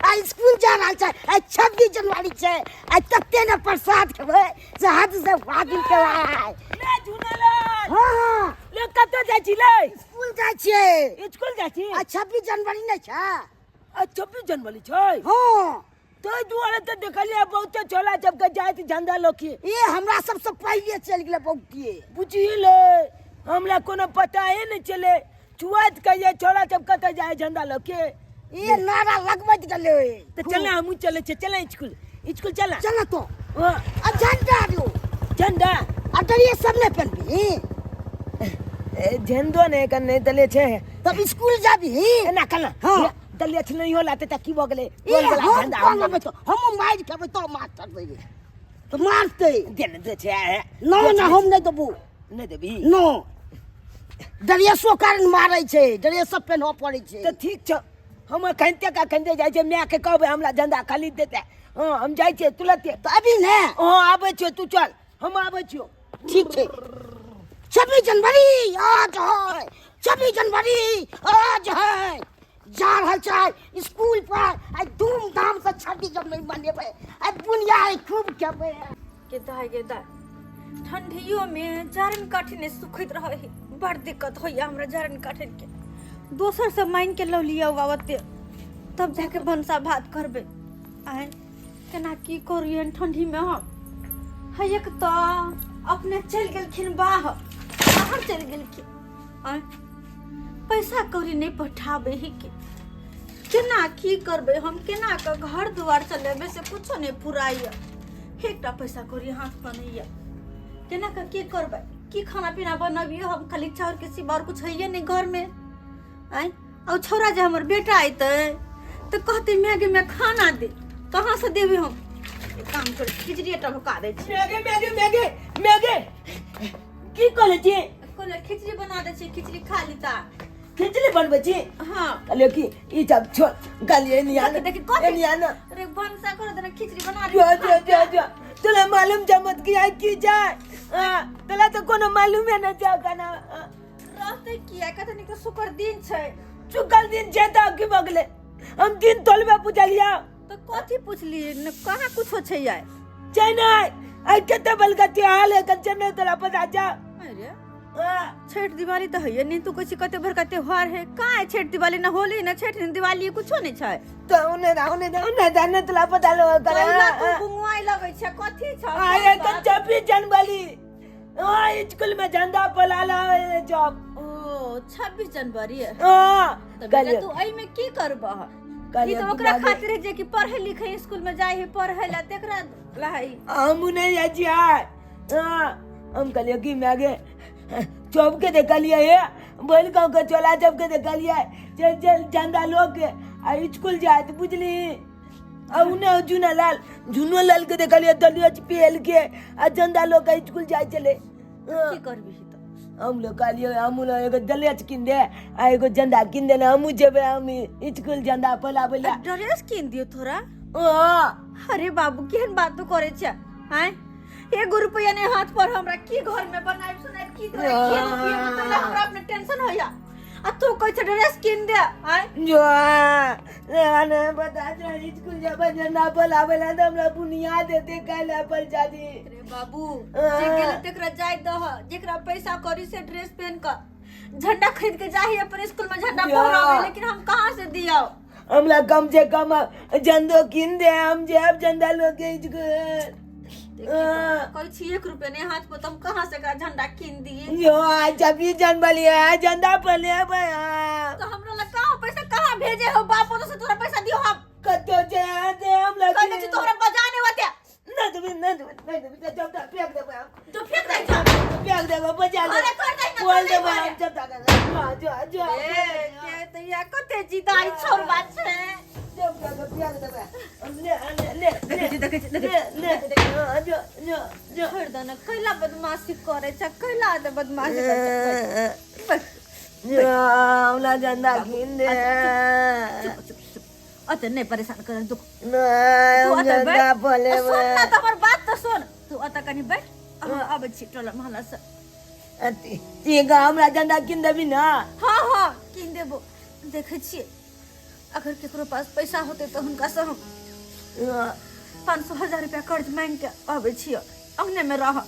आ स्कूल जा रहल छै। आइ 26 जनवरी छै, आइ तते ने प्रसाद खेबै से हद से वाजिब खेबै। ले झुनलाल। हाँ। ले, कतऽ जाइ छी ले? स्कूल जाइ छियै। स्कूल जाइ छी? आ 26 जनवरी नहि छै? आ 26 जनवरी छै? हाँ। ताहि दुआरे तऽ देखलियै बहुते छोला सबके जाइत झंडा लऽ के। ए, हमरा सबसँ पहिले चलि गेलै बहुते। बुझी ले, हमरा कोनो पताए नहि चले। छुआत कहिए छोरा सब कतऽ जाय झंडा लऽ के। ए, नारा लगबैत गेलै। तऽ चल, हमहूँ चलै छियै। चल स्कूल, स्कूल चल। चल तो। हाँ। आ झंडा दियो। झंडा। आ ड्रेस सब नहि पहनबही? ए, झंडो नहि एखन नहि देले छै। तब स्कूल जाबही? एना कना। हाँ। दलिया छै नहीं होला तऽ की भऽ गेलै? ए, बोल वाला हम झंडा कोन हम लेबै तऽ हमहूँ मारि खेबै तऽ मास्टर देबै तऽ मारतै। दे ने, दे छै आ, न न, हम नहि देबो। नहि देबी? न, ड्रेसो कारण मारै छै, ड्रेस सब पेन्हऽ पड़ै छै। तऽ ठीक छौ, हम अखनते के अखनते जाइ छियै, मायके कहबै हमरा झंडा खरीद देतै। हँ, हम जाइ छियै तुरन्ते। तऽ अभी ने? हँ, आबै छियौ, तू चल, हम आबै छियौ। ठीक छै। 26 जनवरी आज है, 26 जनवरी आज है। जा रहल छै स्कूल पर। आइ धूमधाम से 26 जनवरी मनेबै, आइ बुनिया आइ खूब खेबै। गे दाय, गे दाय, ठंडियोमे जारनि काठी नहि सुखैत रहै है। बड़ दिक्कत होइया हमरा जारनि काठिके। दोसर से मांगि के लऽ लिअ बाबते, तब जाके भनसा भात करबै। आय, केना की करू एहन ठंडीमे हम? है, एक तऽ अपने चलि गेलखिन बाहर, बाहर चलि गेलखिन। आय, पैसा कौड़ी नहि पठाबै है के केना की करबै हम? केना के घर दुआर चलेबै से कुछो नहि फुराइया। एकटा पैसा कौड़ी हाथ पर नहि यऽ। केना के की करबै? की खाना पीना बनबियै हम? खाली चाउरके सिवा आओर कुछ हैये नहि घरमे। आँय, आ ओ छौड़ा जे हमर बेटा अयतै तऽ कहतै, माय गे माय, खाना दे। कहाँ से देबै हम? एक काम कर, खिचड़िए टभका दै छी। मैगे, मैगे, मैगे, मैगे, की कहले छी? कहलियै खिचड़ी बना दै छी, खिचड़ी खा लीता। खिचड़ी बनबै छी? हाँ। कहलियो कि ई सब छोड़, कहलिए एनी आना। देखी, देखी, कथी? एनी आना। अरे, भनसा कर देना, खिचड़ी बना जो जो जो जो, तोला मालूम जमत की आई की जाय? हाँ, तोला तो कोनो मालूम है ना जा गाना। रहते किया कते निक, तऽ शुक्र दिन छै। चुकल दिन छै तऽ की बगले हम दिन तोलबे पुजलिया। तऽ कथी पुछलियै न? कहाँ कुछो छै आइ। छै नहीं, आई कते बलगा त्योहार है कल नहीं तोला पता जा। अरे। हाँ। छठ दिवाली तऽ हैये नहीं। तू कहै छी कते बड़का त्योहार है। कहाँ है छठ दिवाली? ना होली, ना छठ, ना दिवाली, कुछो नहीं छै। तो उन्हें ना, उन्हें ना, उन्हें जाने तोला पता लो कर। कैला तू गुंगुआई लगै छै? कथी छ? आए तो 26 जनवरी, हाँ, स्कूल में झंडा फहराला जॉब। ओ, 26 जनवरी है? हाँ। तऽ बेटा, तू एहिमे की करबह? ई कहलियै तऽ ओकरा कि खातिर है जे कि पढ़े लिखे स्कूल में जाय है पढ़े ला, तेकरा ला है। हम नहीं जाइ छियै। हाँ, हम कहलियै कि माय चौक के देखलियै हे, बोल गाँव के चोला सबके देखलियै चल चल झंडा लोग के आ स्कूल जाइत, बुझली? आ उन्ने जूना लाल, जूनो लाल के देखलियै दलिया पेल के आ झंडा लोग के स्कूल जाइ छलै। हाँ। की करबही तऽ? हम लोग कहलियै, हम लोग एगो दलिया कीन दे आ एगो झंडा कीन दे ने, हमहूँ जेबै हम स्कूल झंडा फहराबै लए। ड्रेस कीन दियौ तोरा? हाँ। अरे बाबू, केहन बात तू करे छै? आँय, एगो रुपया नहीं हाथ पर हमरा। की घर में बनाइब सुनाइब, की तोरा खिएबो पिएबो? तोरा हमरा अपने टेंशन होइया आ तू कहै छै ड्रेस कीन दे। आँय। जो ने बता जो स्कूल जब झंडा फहराबै लए तऽ हमरा बुनिया देते काल्हि पर जादी। अरे बाबू, जे गेलै तेकरा जाय दह। जेकरा पैसा करी से ड्रेस पहन के झंडा खरीद के जाही, अपन स्कूल में झंडा या। फहरावे, लेकिन हम कहाँ से दियाओ? हमरा कम से कम झंडो कीन दे, हम जायब झंडा लऽ के स्कूल। कहै छी एक रुपया नहीं हाथ पर, तो हम कहाँ से एकरा झंडा कीन दिए? जो आज 26 जनवरी है, झंडा फहरेबै। तो हमरा लग कहाँ पैसा? कहाँ भेजे हो बाप से तोरा पैसा दियो हम? कतौ छै दे हमरा। कहै छी तोहरा बजाने होते। नहि देबै, नहि देबै, नहि देबै, जब तक फेंक देबै हम। तो फेंक दे जा। फेंक देबै, बजा ले। अरे कर दे ना, बोल कर दे देबै घरे। हम जब तक जो जो ए के त या कते जिदाई छोरबा छै। जब तक फेंक देबै हम, ले ले ले। देखै छी, देखै छी, देखै ले ले, जो जो जो। छोड़ दे ना। कैला बदमाशी करे छै? कैला दे बदमाशी करे छै? बस। हमरा झंडा कीन दे। चुप चुप चुप, अते नहीं परेशान कर दुख। नहि। तू हम अतऽ बैठ। झंडा फहरेबै। सुन ना तऽ हमर बात तऽ सुन। तू अतऽ कनि बैठ, हम आबै छी टोला मोहल्ला से। ठीक है, हमरा झंडा कीन देबी ना? हाँ हाँ, कीन देबो। देखै छियै, अगर केकरो पास पैसा होतै तऽ हुनकासँ हम 500 1000 रुपया कर्ज मांगि के अबै छियै अंगने में रह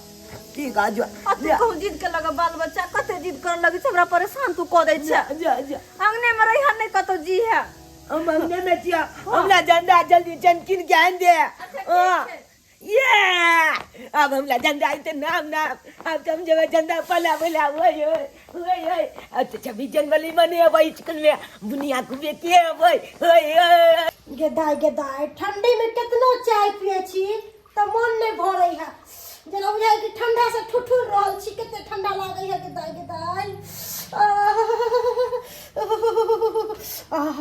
ठीक आ जो आ तू कहूँ जिद के लग बाल बच्चा कते जिद कर लगे छै हमरा परेशान तू कऽ दै छै जा जा अंगने में रहिह नहीं कतौ जी है हम अंगने में छियै हमरा झंडा जल्दी चमकिन के आनि दे हाँ। ये अब हमरा झंडा आइते नाम नाम अब तो हम जेबै झंडा पला बोला ओए ओए ओए ओए अब तो 26 जनवरी मनेबै स्कूल में बुनिया खूबे के अबै ओए ओए गे दाय गे दाय, ठंडी में कितनो चाय पिए छी तऽ मन नहीं भरे है, जेना बुझाय कि ठंडा से ठुठुर रहल छी, कते ठंडा लागे है। गे दाय गे दाय, आह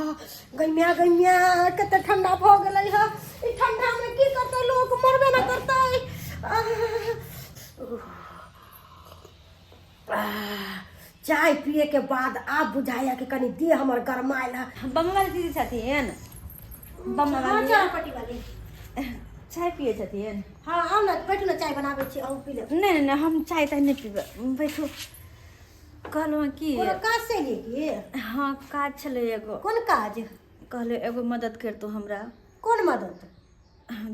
गैमिया गैमिया, कते ठंडा भऽ गेलै है। ई ठंडा में की करतै लोग, मरबे ना करतै। आह, चाय पिए के बाद आब बुझाया कि कनी देह हमर गरमायल है। बम्मा वाली दीदी छथिन? बम्मा हाँ, वाली। चाय पट्टी वाली। चाय पिए छथिन? हाँ, आउ ने, बैठू ने, चाय बनाबै छी, अहूँ पी लेब। नहि नहि नहि, हम चाय ताय नहि पीबै, बैठू। कहलहुँ हँ कि कोनो काज से एलियै की? हाँ, काज छलै एगो। कोन काज? कहलियै एगो मदद करितहुँ हमरा। कोन मदद?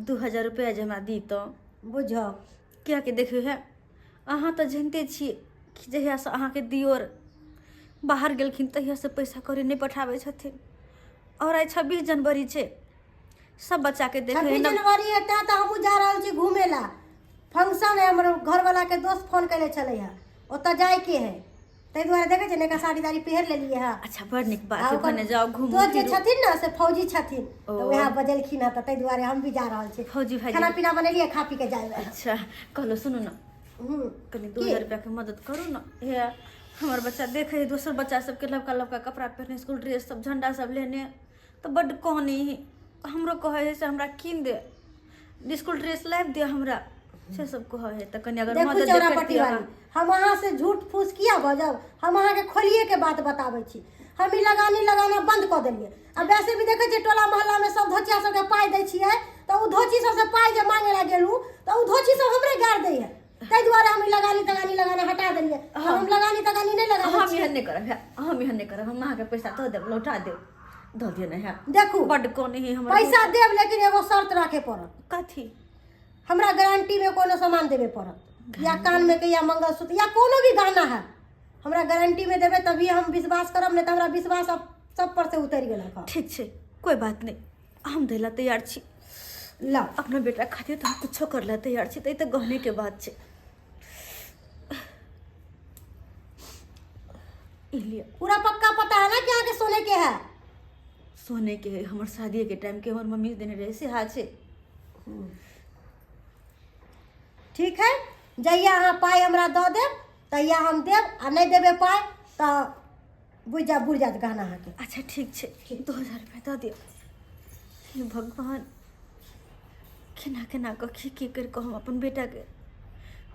2000 रुपैआ जे हमरा दितहुँ। बुझौ। कियाकि देखियौ हे, अहाँ तऽ जनिते छी कि जहियासँ अहाँके दियोर बाहर गेलखिन तहियासँ पैसा कौड़ी नहि पठाबै छथिन आओर आइ 26 जनवरी छै, सब बच्चाके देखै 26 जनवरी है, तें तऽ हमहूँ जा रहल छी घूमे ला। फंक्शन है, हमर घरवाला के दोस्त फोन केने छलै है, ओतऽ जायके है, ताहि दुआरे देखै छियै नयका साड़ी ताड़ी पहिर लेलियै है। अच्छा, बड़ नीक आ बात है। ओकर भने जाउ, घूमू दोस्त जे फिरू। छथिन ने से फौजी छथिन, तऽ ओ। वएह बजेलखिन हँ, तऽ ताहि दुआरे हम भी जा रहल छी। फौजी भाईजी। खाना पीना बनेलियै, खा पी के जायब। अच्छा, कहलहुँ, सुनू ने। कनि दू की? हजार रुपैआके मदद करू ने। हे, हमर बच्चा देखै है दोसर बच्चा सबके लबका लबका कपड़ा पहिरने, स्कूल ड्रेस सब, झंडा सब लेने, तऽ बड्ड कहनी हमरो कहै है से हमरा कीन दे, स्कूल ड्रेस लाबि दे हमरा, से सब कहै है, तऽ कनि अगर देखू मदद जे चौरापट्टी करतियै वाली, अहाँ। हम अहाँ से झूठ फूस किया बजब? हम अहाँके खोलिए के बात बताबै छी। हम ई लगानी लगाना बंद कऽ देलियै। आ वैसे भी देखै छियै टोला मोहल्लामे सब धोचिया सबके पाइ दै छियै, तऽ ओ धोची सबसँ पाइ जे मांगे ला गेलहुँ तऽ ओ धोची सब हमरे गारि दै है। ताहि दुआरे हम ई लगानी तगानी लगाना हटा देलियै। हम लगानी तगानी नहि लगाबै हम छियै। एहन नहि करब हे, हम एहन नहि करब। हम अहाँके पैसा दऽ देब, लौटा देब, दऽ दिअ ने हे। देखू। बड्ड कहनी है हमर। पैसा देब, लेकिन एगो शर्त राखे पड़त। कथी? हमरा गारंटी में कोनो सामान देबे पड़त, या कान में के या मंगलसूत्र या कोनो भी गहना है, हमरा गारंटी में देबे तभी हम विश्वास करब, नहीं तो हमरा विश्वास अब सब पर से उतर गेल हँ। ठीक छै, कोइ बात नहि, हम दै लए तैयार छी। लाउ। अपना बेटा खातिर तऽ हम कुछो कर लए तैयार छी, तऽ ई तऽ गहनेके बात छै। ई लिअ। पूरा पक्का पता है ना कि अहाँके सोने के है? सोने के है, हमर शादीके टाइमके हमर मम्मी देने रहै, सेहा छै। ठीक है, जहिया अहाँ पाइ हमरा दऽ देब तहिया हम देब, आ नहि देबै पाइ तऽ बुझि जा, बुझि जायत गहना अहाँके। अच्छा, ठीक छै, 2000 रुपया दऽ दिअ। हे भगवान, केना केना कऽ की की करि कऽ हम अपन बेटाके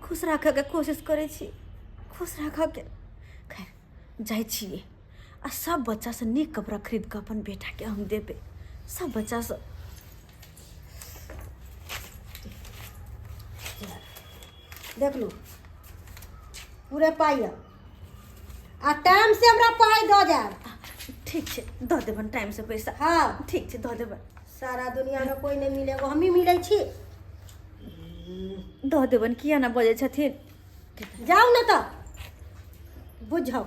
खुश राखऽके कोशिश करै छी, खुश राखऽके। खैर, जाइ छियै आ सब बच्चासँ नीक कपड़ा खरीद कऽ अपन बेटाके हम देबै, सब बच्चासँ। देख लू, पूरे पाइ यऽ, आ टाइम से हमरा पाइ दऽ जायब। ठीक छै, दऽ देबनि टाइमसँ पैसा। हाँ। ठीक छै, दऽ देबनि। सारा दुनियामे कोइ नहि मिले, एगो हमही मिलै छी। दऽ देबनि, किया ने बजै छथिन। जाउ ने तऽ बुझौ,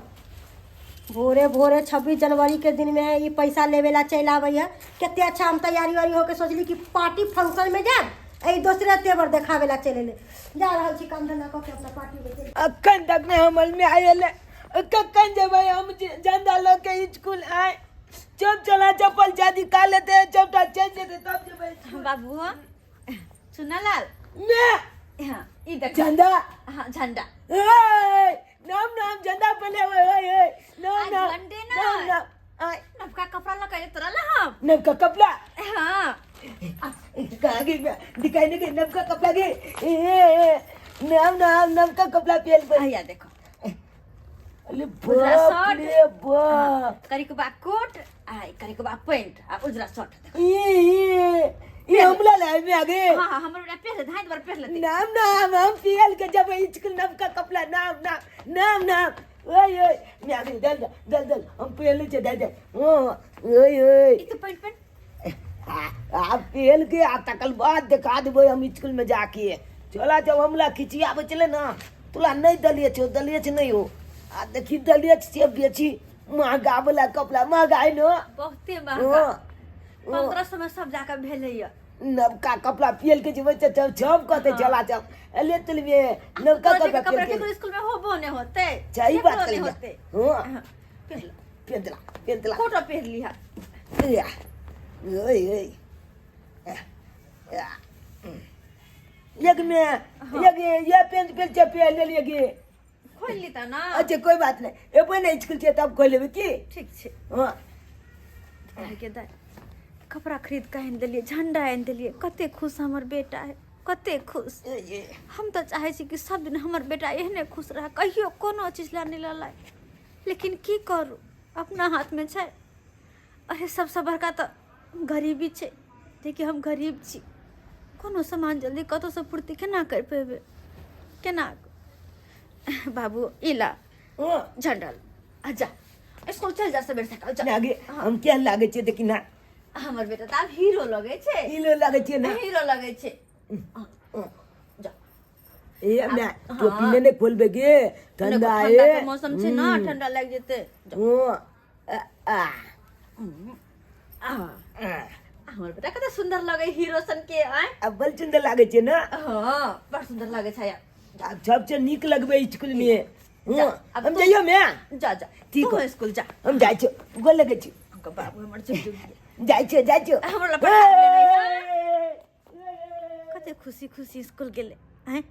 भोरे भोरे 26 जनवरी के दिन में ई पैसा लेवे ला चलि आबै है। कते अच्छा हम तैयारी उयारी होके सोचली कि पार्टी फंक्शन में जायब, एहि दोसरे तेवर देखावे ला चलि एलै। जा रहल छी, काम धंधा कऽ के अपना पार्टी में चलि। अखन तक नहि हमर में आयल, कखन जेबै हम झंडा लऽ के स्कूल आय? चुप चला, चप्पल जादी का लेते, चपटा चेंज जेते तब जेबै स्कूल। बाबू चुनालाल। ने। हाँ, ई देख। झंडा। हाँ, झंडा। ए, नाम नाम झंडा पहले, ओए ओए ओए, नाम। आ, नाम झंडे ना। नाम नाम आय। नवका कपड़ा लगा तोरा ला हम। नवका कपड़ा? हाँ। कहाँ गई? दिखाई नहीं गई नवका कपड़ा के। ए, ए, नाम नाम नवका कपड़ा पहन पर। आया देखो। अरे उजरा बाप शर्ट। रे बाप। करिकबा कोट आ करिकबा पैंट आ उजरा शर्ट, देखो। ये ये ये हमला लाए में आगे। हाँ हाँ, हमर बेटा पहिर, धाई बार पहिर लेते। नाम नाम हम पियल के जब स्कूल नवका कपड़ा, नाम नाम नाम नाम। ओए ओए मैं आगे दल दल दल दल हम पहले छे दे दे। हाँ, ओए ओए। ई तो पैंट पैंट आ पेल के आ तकल बाद देखा देबै हम स्कूल में जाके। चला जब हमला खिचियाबै छलै ना तोला नहीं दलिए छो, दलिए छो नहीं हो। आ देखी दलिए छो से बेची महंगा वाला कपड़ा, महंगा है ना? बहुते महंगा। हाँ। 1500 में सब जाके भेलै या। नवका कपड़ा पेल के जेबै तऽ सब सब कहतै चला चल। ले चलबे नवका तोरा कपड़ा कपड़ा पेल के। केकरो स्कूल में होबो नहि होतै। सही बात केकरो नहि कहिया। होतै। हाँ। हाँ, पेल ला। पेल देला, पेल देला। कोटो पहिर लिहा। या। ओए, ओए। या। एक में, एक ये पेंट पेल के पेल ले लिए गे। खोल ली त ना। अच्छा कोई बात नहीं, एबे नहीं स्कूल के तब खोल लेबे की? ठीक छै। हाँ। के दाय कपड़ा खरीद के आनि देलियै, झंडा आनि देलियै, कते खुश हमर बेटा है, कते खुश। हम तऽ चाहै छी कि सब दिन हमर बेटा एहने खुश रहे, कहियो कोनो चीज ला नहि ललाय, लेकिन की करू अपना हाथमे छै। अरे सबसँ बड़का तऽ गरीबी छै, जेकि हम गरीब छी, कोनो सामान जल्दी कतहुसँ पूर्ति केना करि पेबै, केना। बाबू ई ला झंडा आ जा स्कूल चल जा सबेर सकाल जा। लागे हम केहन लागै छियै देखी ना। हमर बेटा तऽ आब हीरो लगै छै। हीरो लागै छियै ना? हीरो लगै छै। जा। ए मैं टोपी ने नहीं खोलबे गे, ठंडा है। ठंडा के मौसम छै ना, ठंडा लागि जेतै। हाँ। आ, आ। आ। हमर बेटा कते सुंदर लगै हीरो सन के। आय आ बड़ सुंदर लागै छै ना? हाँ बड़ सुंदर लगै छै। आब सबसे नीक लगबै स्कूल में। जा, हाँ, अब हम तू- जइयो मैं। जा जा। ठीक तू हो। स्कूल जा। हम जाइ छियौ, गोर लगै छी। हमको बाबू हमर जुग जुग दिया। जाइ छियौ, जाइ छियौ। हमरा लग पढ़ा लेने कते खुशी खुशी स्कूल गेलै। आँय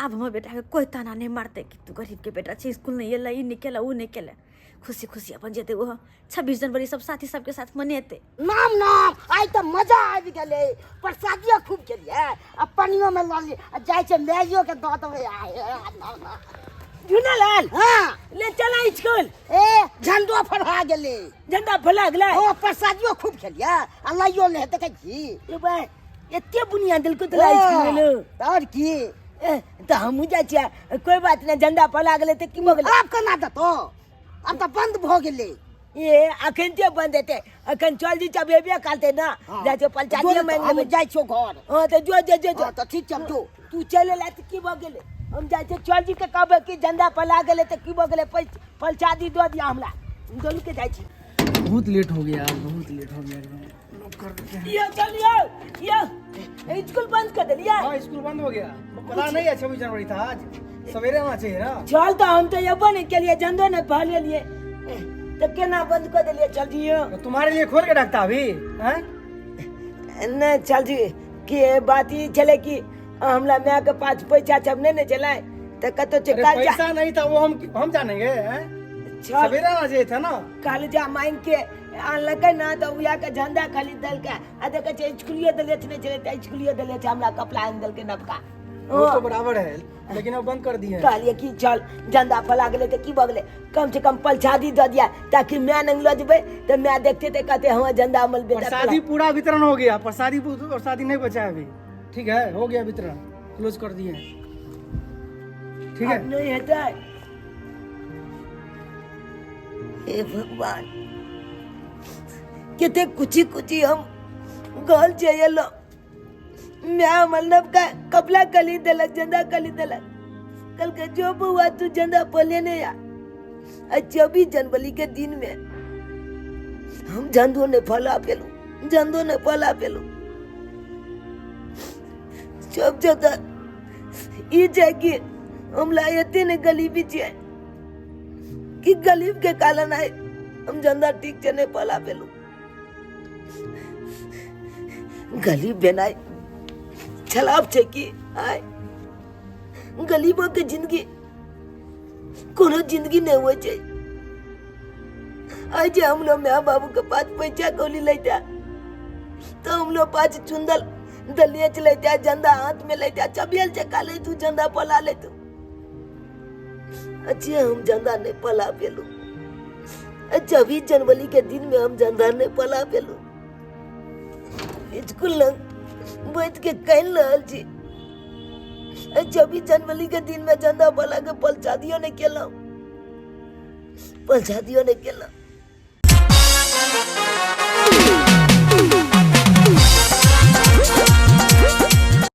आब हमर बेटाके कोइ ताना नहि मारतै कि तू गरीबके बेटा छै, स्कूल नहि एलै, ई नहि केलै, उ नहि केलै। खुशी खुशी अपन जेतै ओहो, 26 जनवरी सब साथी सबके साथ मनेतै। नाम नाम आइ तऽ मजा आबि गेलै, प्रसादियो खूब खेलियै आ पानियो में लऽ लियै आ जाइ छै माइयो के दऽ देबै। आइ झूनालाल। हाँ। ले चला स्कूल। ए झंडो फरहा गेलै। झंडा फरहा गेलै? हाँ, प्रसादियो खूब खेलियै आ लाइयो ले देखै छी। ए भाई एते बुनिया देलको तोरा स्कूल में? तऽ आओर की? ए, तऽ हमहूँ जाइ छियै, कोई बात नहि, झंडा फहरा गेलै तऽ की भऽ गेलै? आब केना देतौ, आब तऽ बंद भऽ गेलै। ए अखन के बंद हेतै, अखन चल जी तब एबे करतै ना। हाँ। जाइ छियै पंचायत जो में हम जाइ छियौ घर। हाँ तऽ जो जो जो जो। हाँ, तऽ ठीक छै, हम जो। तू चलि एला तऽ की भऽ गेलै? हम जाइ छियै चल जी के कहबै कि झंडा फहरा गेलै तऽ की भऽ गेलै, पंचायती दऽ दिअ हमरा, हम दुनू के जाइ छी। बहुत लेट हो गया, बहुत लेट हो गया एकदम। लोग कर देते हैं। यो चलियो, यो स्कूल बंद कर देलियै। हाँ स्कूल बंद हो गया, पता नहीं है 26 जनवरी था आज, सवेरे आना चाहिए ना। चल तो हम तो एबो नहीं केलिए, झंडो नहीं फहरेलिए, तो केना बंद कर देलिए? चल जियो। तो तुम्हारे लिए खोल के रखता अभी हैं? नहीं चल जी के बात ई छले कि हमरा माय के पास पैसा सब नहीं ने चले, तो कतो छै अरे कर्जा। पैसा नहीं था वो हम जानेंगे हैं? चल। सवेरे आना चाहिए था ना। कर्जा मांग के आनलकै ना तऽ उएह के झंडा खरीद देलकै आ देखै छै स्कूलियो देले छै, नहीं छलै तऽ स्कूलियो देले छै, हमरा कपड़ा आनि देलकै नबका। वो तो बराबर है, लेकिन अब बंद कर दिए। कहलिए कि चल झंडा फैला गेलै तऽ की भऽ गेलै, कम से कम प्रसादी दऽ दिया ताकि my नंग लऽ जेबै तऽ my देखते तऽ कहते हाँ झंडा हमर बेटा प्रसादी पूरा वितरण हो गया, प्रसादी प्रसादी नहीं बचा है अभी। ठीक है हो गया वितरण, क्लोज कर दिए। ठीक है। अब नहीं हेतै। हे भगवान कते कुची कुची हम घर से एलो, my हमर नबका कपड़ा खरीद देलक, झंडा खरीद देलक, कहलकै जो बौआ तू झंडा पले नहीं आ। आ 26 जनवरी के दिन में हम झंडो नहीं फैला पेलू, झंडो नहीं फैला पेलू। सब जगह ई छै कि हमरा एते ने गरीबी छै कि गरीब के कारण आइ हम झंडा ठीक से नहीं फैला पेलू। गरीब भेनाइ खराब छै कि आइ गरीबो के जिंदगी कोनो जिंदगी नहीं होइ छै। आइ जे हम लोग my बाबू के पास पैसा कौड़ी लैता तो हम लोग पास चुंदल दलिए लैता, झंडा हाथ में लैता, चबियल चका ले तू झंडा पला ले तू। अच्छे हम झंडा नहीं पला पेलू, 26 जनवरी के दिन में हम झंडा नहीं पला पेलू। स्कूल लग बैठ के कह रहल छी, 26 जनवरी के दिन में झंडा पला के पलचादियो नहीं केलहुँ। पंचायतियो नहि केलक।